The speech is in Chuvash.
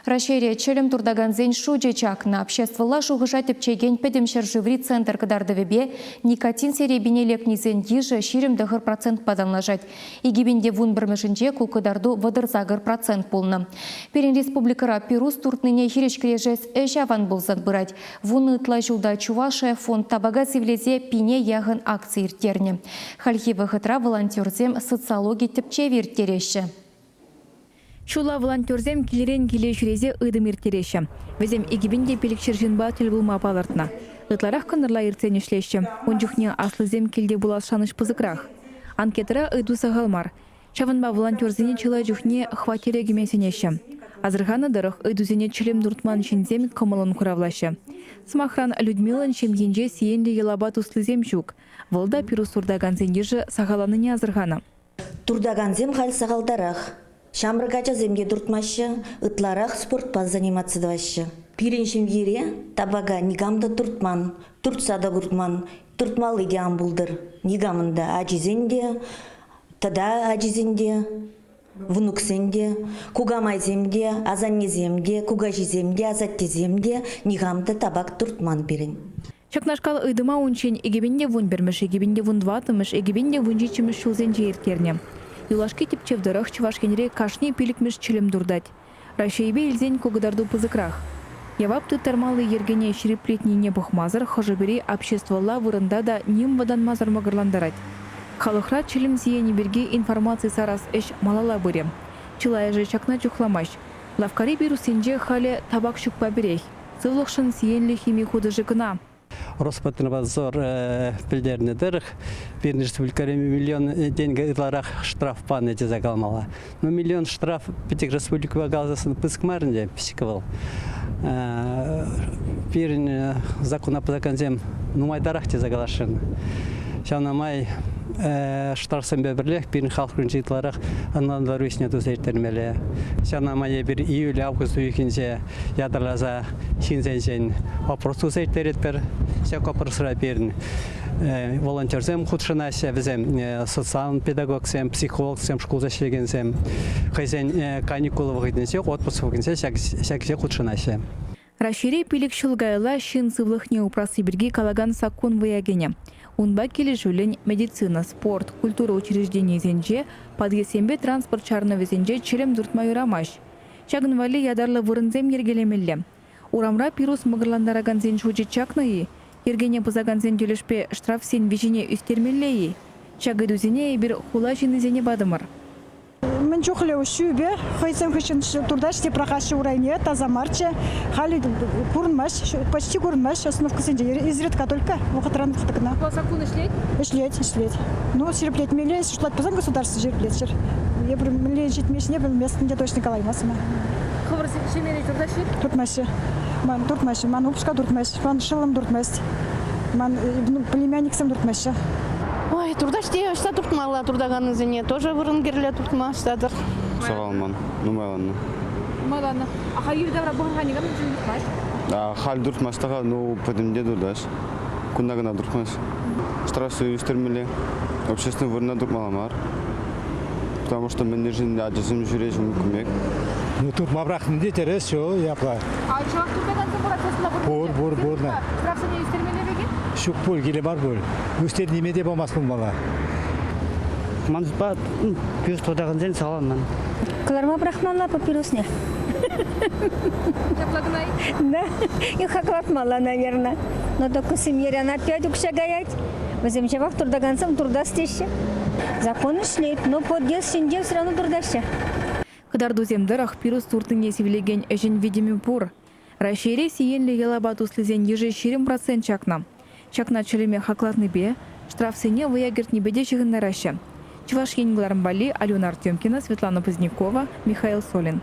Раҫҫейре чӗлӗм туртакансен шучӗ чакнӑ. Обществӑлла шухӑша тӗпчекен пӗтӗм ҫӗршыври центр кӑтартӑвӗпе никотин серепине лекнисен йышӗ 29 процентпа танлашать. 2011-мӗшӗнче ку кӑтарту 38% пулнӑ. Пирӗн республикӑра пирус туртнине хирӗҫ кӗрешес ӗҫ аван пулса пырать. Вунӑ ытла ҫулта Чувашия фонд табака сивлесе пине яхӑн акци ирттернӗ. Хальхи вӑхӑтра волонтерсем социологи тӗпчевӗ ирттереҫҫӗ. Ҫулла волонтерсем килӗрен киле ҫӳресе ыйтӑм ирттереҫҫӗ. Вӗсем 2500 ҫынпа тӗл пулма палӑртнӑ. Ытларах кӑнтӑрла иртсен ӗҫлеҫҫӗ. Ун чухне аслисем килте пулас шанӑҫ пысӑкрах. Анкетӑра ыйту сахал мар. Ҫавӑнпа волонтерсене чылай чухне хваттере кӗме сӗнеҫҫӗ. Асӑрханӑ тӑрӑх, ыйтусене чӗлӗм туртман ҫынсем кӑмӑллӑн хуравлаҫҫӗ. Сӑмахран, Людмилӑн ҫемйинче сиенлӗ йӑлапа туслисем ҫук. Вӑл та пирус туртакансен йышӗ сахалланнине асӑрханӑ. Туртакансем халь сахалтарах. Ҫамрӑк ачасем те туртмаҫҫӗ, ытларах спортпа заниматься тӑваҫҫӗ. Пирӗн ҫемьере табака никам та туртман, туртса та курман, туртмалли те ан пултӑр. Никамӑн та, ачисен те, тата ачисен те, внуксен те, кукамайсем те, асаннесем те, кукаҫисем те, асаттесем те никам та табак туртман пирӗн. Ҫакнашкал ыйтӑма унччен 2011-мӗш, 2014-мӗш, 2017-мӗш ҫулсенче ирттернӗ. Юлашки тӗпчев тӑрӑх Чӑваш Енре кашни пилӗкмӗш чӗлӗм туртать. Раҫҫейпе илсен ку кӑтарту пысӑкрах. Явап тыттармалли йӗркене ҫирӗплетнине пӑхмасӑр хӑшӗ-пӗри обществӑлла вырӑнта та ним вӑтанмасӑр мӑкӑрлантарать. Халӑхра чӗлӗм сиенӗ пирки информаци сарас ӗҫ малалла пырӗ. Чылайӑшӗ ҫакна чухламасть. Лавккари пируссенче халӗ табак ҫукпа пӗрех. Сывлӑхшӑн сиенлӗ хими хутӑшӗ кӑна. Роспотребнадзор пӗлтернӗ тӑрӑх, пирӗн республикӑри миллион тенкӗ ытларах штраф панӑ тесе каламалла. Но миллион штраф пӗчӗк республикӑпа каласан пысӑк мар ӗнтӗ, пӗчӗк вӑл. Пирӗн закона пӑсакансем нумайтарах тесе каласшӑн. Ҫавна май штрафсемпе пӗрлех пирӗн халӑх хушшинче ытларах ӑнлантару ӗҫне туса ирттермелле. Ҫавна май эпир июль-август уйӑхӗнче ятарласа ҫынсенчен опрос туса ирттеретпӗр. Ҫак опросра пирӗн волонтерсем хутшӑнаҫҫӗ, вӗсем социаллӑ педагогсем, психологсем, шкулта ӗҫлекенсем хӑйсен каникул вӑхӑтӗнче, отпуск вӑхӑтӗнче ҫак ӗҫе хутшӑнаҫҫӗ. Раҫҫейре пилӗк ҫул каялла ҫын сывлӑхне упрасси пирки калакан саккун вӑя кӗнӗ. Унпа килӗшӳллӗн медицина, спорт, культура учрежденийӗсенче, подъездсемпе транспорт чарӑнӑвӗсенче чӗлӗм туртма юрамасть. Ҫакӑн валли ятарлӑ вырӑнсем йӗркелемелле. Урамра пирус мӑкӑрлантаракансен шучӗ чакнӑ-и? Йӗркене пӑсакансен тӗлӗшпе штрафсен виҫине ӳстермелле-и? Ҫак ыйтусене эпир хула ҫыннисене патӑмӑр. Мӗн чухлӗ ҫӳпӗ хӑйсем хыҫҫӑн туртаҫҫӗ те пӑрахаҫҫӗ урайне, таса марччӗ. Халӗ курӑнмасть, почти курӑнмасть остановкӑсенче. Изредка только, вӑхӑтран вӑхӑта кӑна. Саккун ӗҫлет? Ӗҫлет, ӗҫлет. Ну, ҫирӗплетмелле, шутлать пулсан государство ҫирӗплетчӗр. Эпир мӗнле ҫитмеҫҫине пӗлместӗм те точно калаймастӑм. Хӑвӑр ҫемьере туртаҫҫӗ? Туртмаҫҫӗ. Ман туртмаҫҫӗ. Ман упӑшка туртмасть, ман шӑллӑм туртмасть. Ман племянниксем туртмаҫҫӗ. Ой, туртаҫ те ӑҫта туртмалла туртаканнисене тоже вырӑн кирлӗ туртма ӑҫта-тӑр. Сахал ман, нумайланнӑ. Нумайланнӑ. А халь тавра пӑхӑр-ха никам та туртмасть? Халь туртмасть та-ха, ну пӗтӗмпе туртаҫ. Кунта кӑна туртмасть. Штрафсем ӳстермелле. Общественный вырӑна туртмалла мар. Потому что мӗншӗн ачасем ҫӳреҫҫӗ кӳмек. Ну, туртма пӑрахни те тӗрӗс, ҫул япла. А чӑваш туртакансем пур обществӑлла Пур, пур, пур. Штрафсене ӳстермелле пек-и? Ҫук пуль, киле мар пуль. Ӳстерниме те памасть пулмалла. Ман шутпа, пирус туртакансен сахал ман. Кӑларма пӑрахмалла папиросне. Ҫапла кӑна-и? Да, и хаклатмалла, наверное. Но только семьерен опять укҫа каять. Вӗсем ҫавах туртакансем туртас теҫҫӗ. Закон ӗҫлет, но подъезд ҫинче все равно туртаҫҫӗ. Кӑтартусем тӑрӑх пирус туртнине сивлекен ӗҫӗн витӗмӗ пур. Раҫҫейре сиенлӗ йӑлапа туслисен йышӗ 20% чакнӑ. Ҫакна чӗлӗме хаклатнипе, штрафсене вӑя кӗртнипе те ҫыхӑнтараҫҫӗ. Чӑваш Ен кӑларӑм валли Алена Артемкина, Светлана Позднякова, Михаил Солин.